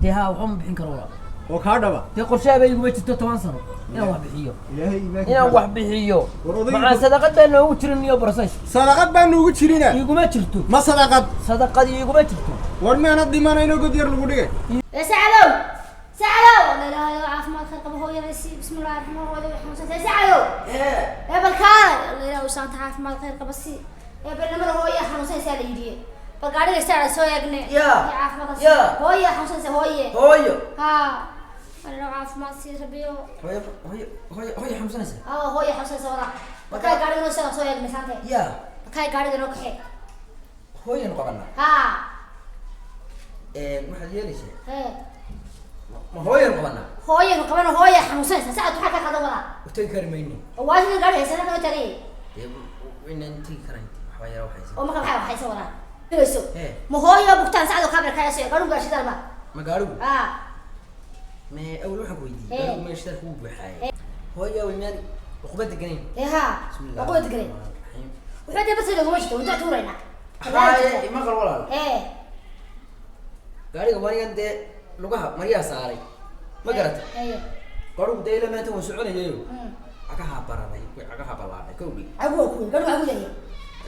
Dee haa, waxba ma bixin karo, walaal. Oo kaa dhaba. Dee qorshaha bay iguma jirto 10 sano inaan wax bixiyo. Ilaahay iimaanka. Inaan wax bixiyo. War odayga. Macaa sadaqad baa noogu jirin iyo process. Sadaqad baa nuugu jirina. Iguma jirto. Ma sadaqad? Sadaqadii iguma jirto. War miyaanad dhimanayno god yar lagu dhigay? يا سعدو، سعدو، لا لا لا، عافماد خير قبل هو يا بسم الله الرحمن الرحيم، حمصة يا سعدو، يا بالكار الله لا وسانت عافماد خير قبل سي يا بالنمر هو يا حمصة سعد يدي بالقاري سعد سو يقني. يا. يا عافماد. يا. هو يا حمصة هو يا. Hooyo. ها، انا عافماد سي ربيو. Hooyo, hooyo, hooyo, hooyo xanuunsanaysa. اه، هو يا حمصة ورا بكاي قاري نو سعد سو يقني سانتي. Ya. بكاي قاري نو كحي. Hooyanu qabanaa. ها. Waxaad yeelaysaa. هي. Ma hooyanu qabanaa? هو يا قبل هو يا حمصة سعد وحكا خذ ورا. U tegi kari mayno. واجد قاري سنة نو تري. Dee inaan tegi karayn waxba yara waxaysan. Oo marka maxay waxaysa waraa dhegeyso. Hee. Ma hooyo bugtaan sacdo kabar kaayso gaadhu gaashidalba. Ma gaarigu? Ah. Me awal waxaan ku weydiiyey. Hee. Gaarigu meesha shidaalka wuu buuxaayay. Hooyo awal miyaan uqba deganayn? Ee ha. Bismillah. Uqba deganay. Wuxuu dee basay laguma jirto waddo tuuraynaa. Haye, imaqal walaal. Ee. Gaariga marigan dee lugaha maryaa saaray, ma garata? Ee. Gaarigu dee ilaa maanta waan soconayayo, cagaha bararay, way cagaha ballaadhay kowdhi. Cagu waa kuwin gaadhu cagu leeyahay.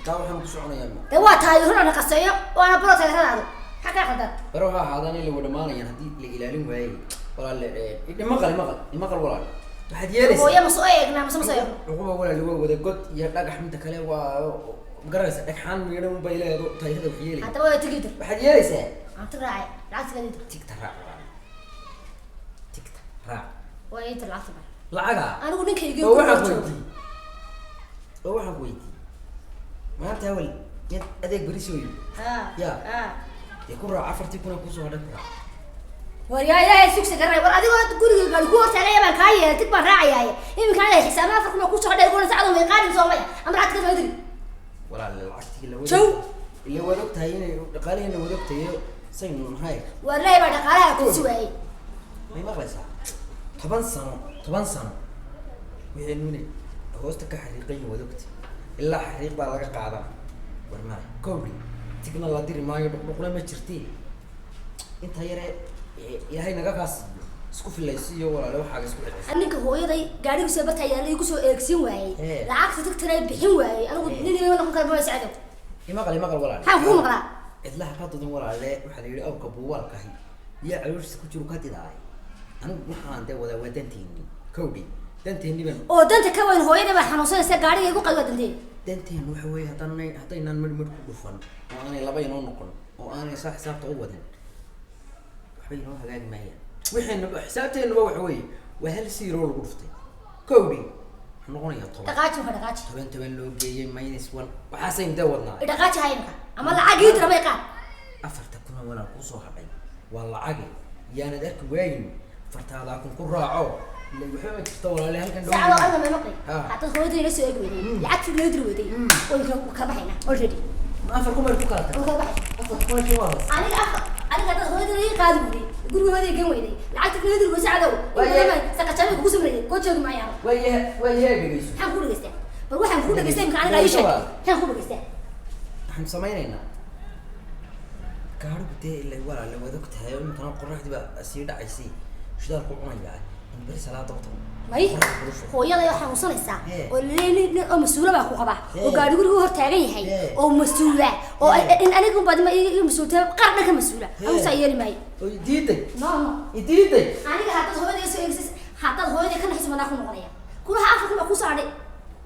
Taa waxaan ku soconayaa ma. Dee waa tahay runa qaseeyo waana buro taageeradaadu maxaa kaa khaldan? Baro ha ahaadaan in lagu dhamaanayaan haddii la ilaalin waayey. Walaal, imaqal, imaqal, imaqal walaal, waxaad yeelaysaa. Hooyo ma soo eegnaa mase ma soo eegno? Cuquba walaal waa wada god iyo dhagax. Midda kale waa ma garanaysa, dhagxaan miidhan bay leedo taayirada wax yeelaya. Haddaba waa tigi dir. Waxaad yeelaysaa. Aan tig raacay, lacagta gaadi dir. Tigta raac walaal, tigta raac. Waa ii dir lacagta bar. Lacaga. Anigu ninkaygi. Oo waxaan ku weydiiyey, oo waxaan ku weydiiyey maanta awal mid adeeg beri soo yimi. Ha. Ya. Ha. Dee ku raac 4,000 kusoo hadhay, ku raac. War yaa Ilaahay sugsi garanay. War adigoo guriga gaari ku hortaagaya baan kaa yeelay, tig baan raacayaaye. Iminka anaga xisaabna 4,000 oo kusoo hadhay gona sacdo may qaadin soomaya ama lacagta ka soo diri. Walaal, lacagtii la wada. Jow. Ila waad ogtahay inay dhaqaalihiina wad ogtahay saynu nahay. War Ilaahay baa dhaqaalaha ku suwaayey. May maqlaysaa? 10 sano, 10 sano wixii nune hoosta ka xariiqayin waad ogtay, ilaa xariiq baa laga qaadana. War male kowdhi, tigna la diri maayo, dhuqdhuqna ma jirtiin. Inta yare Ilaahay naga kaa siiyo isku filaysiiyo walaale, waxaaga isku celceliso. Ninka hooyaday gaadhigu soo barta yaala igu soo eegsiin waayey. Ee. Lacagta tigtana bixin waayey. Anigu Ee. nin ima noqon kara ma sacdo. Imaqal, imaqal walaale. Maxaan kugu maqlaa? Cidlaha ka dudan walaale. Waxaa la yidhi awrka buuwaalkahi biyaa calooshiisa ku jiru ka didaay. Anigu waxaan dee wadaa waa danteeni kowdhi, danteeni baan. Oo danta ka weyn hooyaday baa xanuunsanaysa, gaadhiga igu qadi waa dantee. Danteenu waxa weeye haddaynaan midh midh ku dhufan oo aanay laba inoo noqon oo aanay saa xisaabta u wadin, waxba inoo hagaagi maayaan. Wixiina xisaabteenuba waxa weeye waa hal zero lagu dhuftay kowdhi, wuxuu noqonayaa 10. Dhaqaaji marka, dhaqaaji. 10 10 loo geeyey minus one, waxaasaynu dee wadnaa. Dhaqaaji hay imika ama lacag ii dira may qaad. 4,000 walaal kuusoo hadhay waa lacage, yaanad arki waayin, 4,000 ku raaco ila waxba ma jirto walaale halkan dhow. Sacdo adiga may maqli. Ha. Haddaad hooyaday ila soo eegi weyday, lacagtii noo diri weyday, way kala baxaynaa already. Ma 4,000 bay ku kala Way tagtay? Kala baxay. 4,000 waa hoos. Aniga afar, aniga haddaad hooyaday ii qaadi weyday, guriga hooyaday geen weyday, lacagta noo diri weyday, sacdow. Waaye. Saqajaami kugu samreeyay koo joogi maayaan. Waaye, waaye, dhegeyso. Maxaan ku dhegeystaa? Bal waxaan ku dhegeystaa imika aniga ii sheeg, maxaan ku dhegeystaa? Waxaan samaynaynaa gaarigu dee ila walaale waad og tahay oo iminkana qoraxdii baa sii dhacaysay, shidaalku cunayaa in beri salaada u tago. May. Qoraxda kulusho. Hooyaday oo xanuunsanaysaa Ee. oo nin oo mas-uula baa ku qaba oo Ee. gaari guriga u hor taagan yahay Ee. oo mas-uula oo Ee. in aniga unbaad ma iga mas-uulta qaar dhan ka mas-uula. Ee. Anigu saa yeeli maayo. Oo diiday. No. Diiday. Aniga haddaad hooyaday soo eegsis, haddaad hooyaday ka naxis manaa ku noqonaya kulaha 4,000 baa kusoo hadhay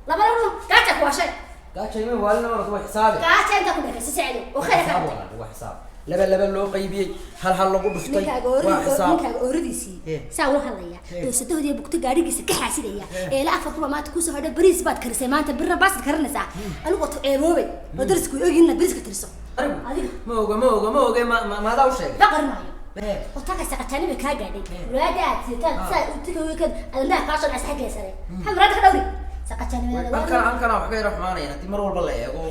labada kun gaaja ku washay. Gaaja ima waalina warad, waa xisaabi. Gaaja intaa ku dhexaysa sacdo oo khayr ka Xisaab walaal, waa xisaab. Laba laba loo qaybiyey, hal hal lagu dhuftay. Ninkaaga. Waa xisaab. Ninkaaga ooradiisii Ee. saa ula hadlaya Ee. oo sadohdii bugto gaadhigiisa ka xaasidaya Ee. ee la 4,000 maanta kusoo hadhay, bariis baad karisay maanta, birna baasid karinaysaa, anigoo ceeboobay oo darisku ogin inaad bariiska tiriso. Anigu adiga. Ma oga, ma oga, ma oga, ma maadaa u sheegay? Ma qarinaayo. Ee. Hortaaka saqataani bay kaa gaadhay. Ee. Muraada aad sitaan saa u tigay kan adnaha kaa soo dhacay xagga sare, maxaa muraada ka dhawri saqataani? Halkan, halkana wax ka yar xumaanaya haddii mar walba la eego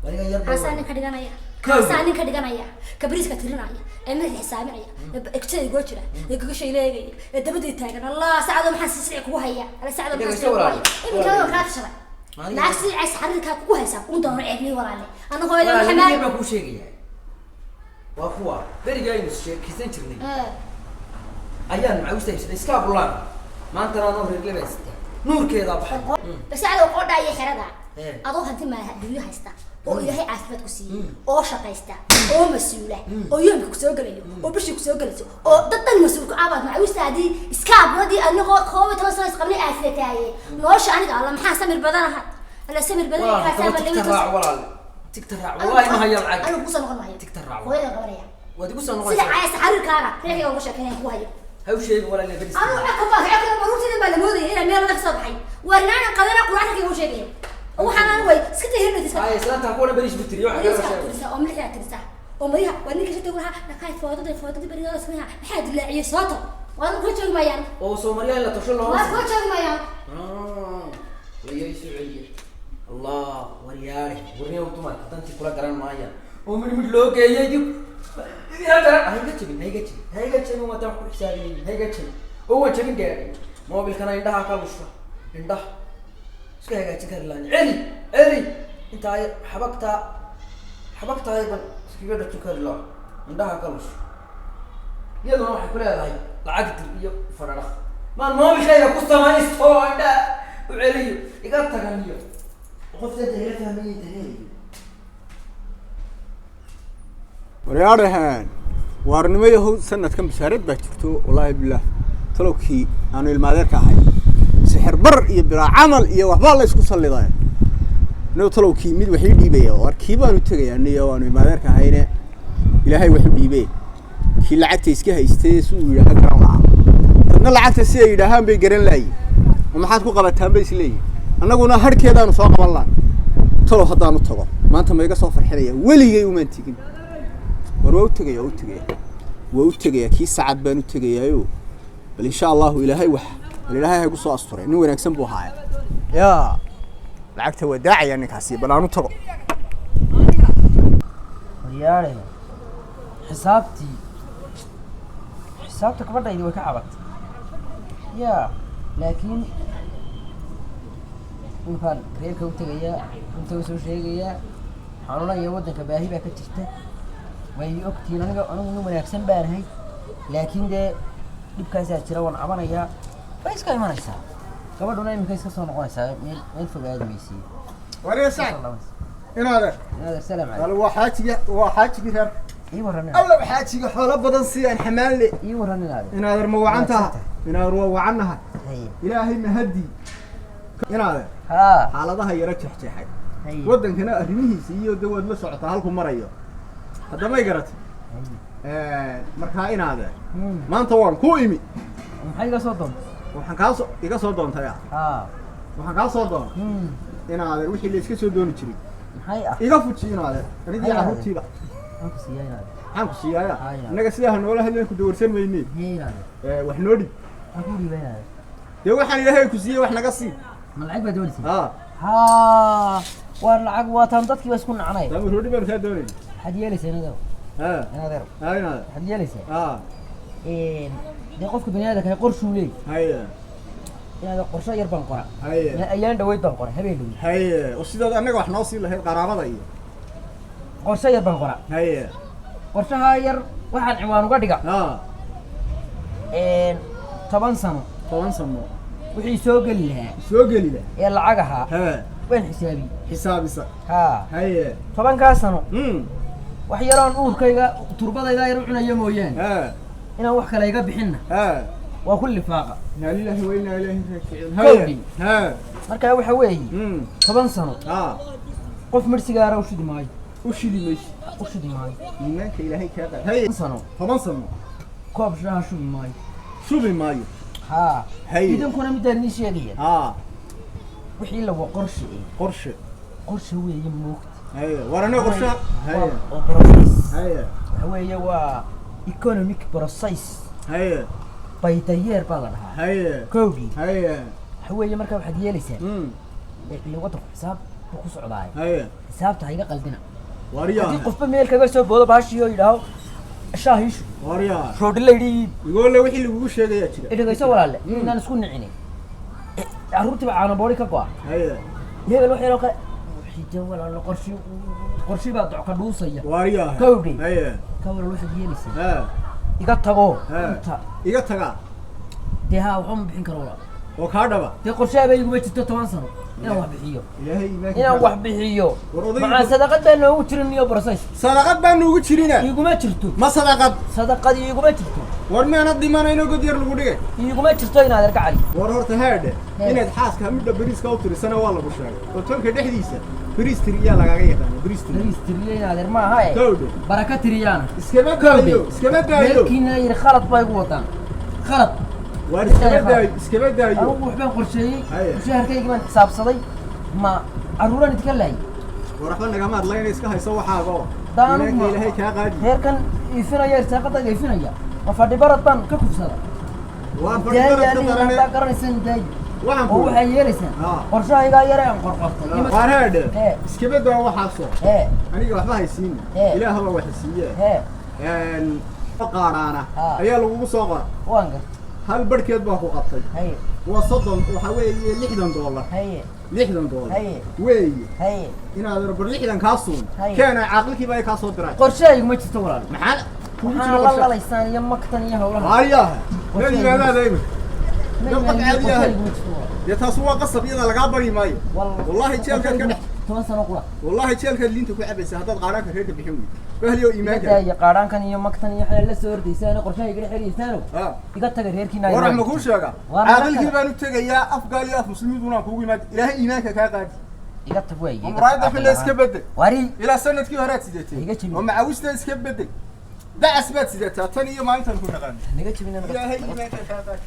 adiga yar. Kaasaa nin ka dhiganaya. Kow. Kaasaa nin ka dhiganaya, ka bariiska tirinaya ee madaxa xisaaminaya ee egtada igoo jira ee gogasha ileegaya ee dabada taagan. Allah, sacado maxaa sisic kugu haya? Alla, sacado maxaa Dhegeyso sisic kugu walaal. haya iminka? Walaal. Waa kaa tashaday. Maalin lacag sisic xariirkaa kugu haysaa un doono ceebniy walaale ana hooyada Walaal, maxamed. nin baan kuu sheegaya, waa kuwa beriga aynu sheekaysan jirnay. Ee. Ayaan macawista iibsaday iska abulaan. Maantana anoo reerle baa sitaa. Nuurkeedaa baxay. Bas sacdow, qoodhaa iyo xerada adoo hanti maaha adduunyo haysta oo Ilaahay caafimaad ku siiyey oo shaqaysta oo mas-uula oo yoomka kusoo gelayo oo bishii kusoo gelayso oo dad dhan mas-uulka abaad macawistaadii iska abuuradii anagoo 11 sano isqabnay aasidataaye nolosha. Aniga alla maxaa samir badanahay, alla samir badan. Walaal, haddaba tigta raac walaal. Tigta raac. Wallaahi ma hayo lacag. Anigu kusoo noqon maayo. Tigta raac. Hooyada qabanaya. Waad igu soo sida noqonaysaa. caayasa xariirkaaga reerkayga uga sheekeynaya ku hayo. Ha u sheegin walaal inaad fadhiisato. Anigu codka baa codka baruurtayda baa la moodaya inaan meel laga soo baxay. Waar inaanan qabana quraanka ugu sheegaya oo waxaan anigu way iska tahirinaysa iska. Haya, islaanta ha kuwana beriis buu tiri. Waxa kale Bariiska sheegay. tirisa oo milixda tirisa oo mariha waa ninka shata lahaa dhaqaay foodada foodada beriga sameeya maxaa dilaaciyay sooto waa kula joogi maayaan. Oo Soomaaliya in la tasho looma Waa kula joogi maayaan. Wayo isu celiye. Allah, waryaale, warniyow dumarka dantii kula garan maayaan. Oo mid mid loo geeyay dib. Yaa garan, ha iga jebin, ha iga jebin, ha iga jebin, waa tan wax ku xisaabinaynin, ha iga jebin. Oo waan jebin gaadhay. Moobilkana indhaha ka lusha. Indhaha. Iska hagaajin kari lahayn. Celi, celi. Intaa yar xabagtaa, xabagtaa yar baan iskaga dhajin kari lahaa. Indhaha ka lusha. Iyaduna waxay ku leedahay lacag dir iyo fadhadhaq. Maan moobilkayga ku samaysto oo indhaha u celiyo, iga taganiyo. Qof danta ila fahmayay dareerayo. Waryaadhahan, waarnimo yahow, sanadkan bashaarad baa jirto, wallaahi bilaah. Talowkii aanu ilmaadeerka ahay sixir bar iyo bilaa camal iyo waxbaa la isku salliday niyo. Talowkii mid wax ii dhiibaya, war kii baanu tegayaa niyo aanu ilmaadeerka ahayne. Ilaahay wax u dhiibee kii lacagta iska haystay si uu yidhaaha garan lahaa. Dadna lacagta si ay yidhaahaan bay garan laayiin oo maxaad ku qabataan bay isleeyihin. Annaguna harhkeedaanu soo qaban laha. Talow haddaanu tago maanta ma iga soo farxinaya? Weligay umaan tegin. War waa u tegaya, waa u tegaya, waa u tegaya. Kii sacad baan u tegayaayo. Bal insha allahu Ilaahay wax, bal Ilaahay ha igu soo asturay. Nin wanaagsan buu ahaaya yaa lacagta waa daacaya ninkaasi. Bal aan u tago. Waryaale, xisaabtii, xisaabta gabadhaydi way ka cabatay ya, laakiin dhulkaan reerka u tegayaa, runta u soo sheegayaa, xanuunaya waddanka baahi baa ka jirta. Way ogtihiin aniga, anigu nin wanaagsan baanahay, laakiin dee dhibkaasaa jira, waan cabanayaa. Way iska imanaysaa gabadhuna, iminka iska soo noqonaysaa, meel meel fog aadi maysiin. Warya sacad, inaade. Inaad salaam calaykum. Waa xaajiga, waa xaajigii reer. Ii warran inaad. Alla xaajiga xoolo badan siiyaan xamaanle. Ii warran inaad. Inaader, ma wacan taha? Inaader, waa wacannaha. Haye. Ilaahay mahadii inaader. Haa. Xaaladaha yaro jeexjeexay. Haye. Waddankana arrimihiisa iyo de waad la socotaa halku marayo. Haddamay garatay markaa inaade maanta waan ku imi. Maxay iga soo doontay? Waxaan kaa soo iga soo doontay ah. Haa. Waxaan kaa soo doonay inaadeer wixii la iska soo dooni jiray. Maxay ah? Iga fuji inaadeer, anigii Haye. carruurtiiba. Maxaan ku siiyaa inaad? Maxaan ku siiyaaya? Haye. Innaga sidaa ha noola hadleen, ku dawarsan mayne. Hee, inaad. Wax noo dhib. Maxaan ku dhiibaa inaad? Dee waxaan Ilaahay ku siiyey wax naga sii. Ma lacag baa doonaysa? Haa. Haa, waa lacag, waa taan dadkii baa isku nacnay. Taama roodhi baanu kaa doonayna. Waxaad yeelaysaa inaad, haa inaad, haa inaadeer. Waxaad yeelaysaa haa dee qofka bani aadamka qorshuu leey. Haye. Inaad qorsho yar baan qora. Haye. Ayaan dhaweyd baan qoray, habeen dhaweyd. Haye, oo sidaad annaga wax noo sii lahayd qaraabada iyo Qorsho yar baan qora. Haye. Qorshaha yar waxaan ciwaan uga dhiga haa 10 sano. 10 sano. Wixii soo geli lahaa. Soo geli lah. Ee lacag ahaa. Hee. Waan xisaabiyey. Xisaabisa. Haa. Haye. 10-kaa sano wax yaroon uurkayga turbadayda yar u cunaya mooyaane hee inaan wax kale iga bixinna hee waa ku lifaaqa. Inaa lillahi wa inaa ilayhi raajicuun. Kowdii. Haye, hee. Markaa waxa weeye 10 sano qof midhsigaara u shidi maayo. U shidi mayso. U shidi maayo. Iimaanka Ilaahay kaa qaad. Haye. 10 sano. 10 sano. Koob shaaha shubi maayo. Shubi maayo. Haa. Haye. Idinkuna midaan idiin sheegaya haa wixii la waa qorshe eh. Qorshe. Qorshe weeye moogta. Haye, war aniga qorshe, haye. Waa process. Haye. Waxa weeye waa economic process. Haye. Baydayeer baa la dhahaa. Haye. Kowgii. Haye. Waxa weeye markaa waxaad yeelaysaa ile waddanku xisaab buu ku socdaay. Haye. Xisaabta ha iga qaldina. Waryaa. Haddii qofba meel kaga soo boodo baashii oo yidhaaho shaahiishu Waryaa. roodhi la yidhi. Igoole wixii lagugu sheegayaa jira. Dhegayso walaalle, inaan isku nicinin carruurtiiba caanaboori ka go'a. Haye. Hebel wax yaroo kale xija walaalle, qorshi qorshi baa docka dhuusaya. Waryaa. Kowdhi. Haye. Ka walaal waxaad yeelaysaa hee. Iga tago. Hee. Inta. Iga tagaa. Dee haa, waxba ma bixin karo walaal. Oo kaa dhaba. Dee qorshaha iguma jirto 10 sano inaan wax bixiyo. Ilaahay iimaanka Inaan kaa wax bixiyo. War odaygu- Macaa sadaqad baa noogu jirin iyo process. Sadaqad baan nuugu jirina. Iguma jirto. Ma sadaqad? Sadaqadii iguma jirto. War miyaanad dhimanayno god yar lagu dhigay? Iguma jirto inaad erka cali. War horta heedhe. Hee. Inaad xaaska midha bariiska u tirisana waa lagu sheegay, oo tolka dhexdiisa bariis tiriyaa lagaaga yaqaana, bariis tiri. Bariis tiriye inaad er maaha e. Kowdhe. Baraka tiriyaana. Iskama daayo, iskama daayo. Reerkiina yiri khalad baa igu wadaan, khalad. Waar iskama daayo, iskama daayo. Anigu waxbaan qorsheeyey. Haye. Mushaharkaygi baan xisaabsaday, ma carruuraan idinka laayay? War waxba nagama hadlayna, iska hayso waxaaga oo Daanu iimaanka ilaahay kaa qaadi. Reerkan iifinaya, irsaaqadayga iifinaya, ma fadhi barad baan ka kufsada? Waar Daayi. fadhibaradka Aniga darane. haddaa garanaysaan daayi. Waxaan Oo ku waxaa yeelaysaan Ah. qorshahaygaa yare aan qorqortay. Waar heedhe. Hee. Iskama daa waxaasoo. Hee. Aniga waxba haysiin. Hee. Ilaah baa wax siiye. Hee. Qaadhaana Ah. ayaa lagugu soo qora. Waan gartay. Hal barhkeed baa ku qabtay. Haye. Waa 30, waxaa weeye $60. Haye. $60 Haye. weeye. Haye. Inaad bar 60 kaa suun Haye. keena, caaqilkiiba ay kaa soo diraan. Qorshahaygu ma jirto walaal. Maxaa kugu Waxaa jira la qorshe? lalaysaan iyo maktan iyo hawlaha. Waayaha meel Qorshahaygu yimaadaada imika Ma dad imaaniyo, caadi ahay. qorshahaygu ma jirto walaal. Dee taas waa qasab, iyada lagaa bari maayo. Wallaahi jeelkaad ka dhex 10 sano qura. Wallaahi jeelkaad liinta ku cabaysa haddaad qaadhaanka reerka bixin weydo, bahliyo iimaanka. Iga qaadhaankan iyo maktan iyo waxaa la soo ordaysaan qorshahayga dhex xeriyaysaano. Ah. Iga taga reerkiina. War wax ma kuu sheegaa? Waar naga Caaqilkii taga. baan u tegayaa, afgaal iyo af muslimiintunaan kuugu yimaad, ilaahay iimaanka kaa qaadi. Iga tag waay. Oo muraayadda xilla iska bedel. Wari. Ilaa sanadkii horead sidatay. Iga jebin. Oo macawista iska bedel, dacas baad sidataa tan iyo maalintan ku naqaan. Naga jebin. Ilaahay iimaanka kaa qaadi.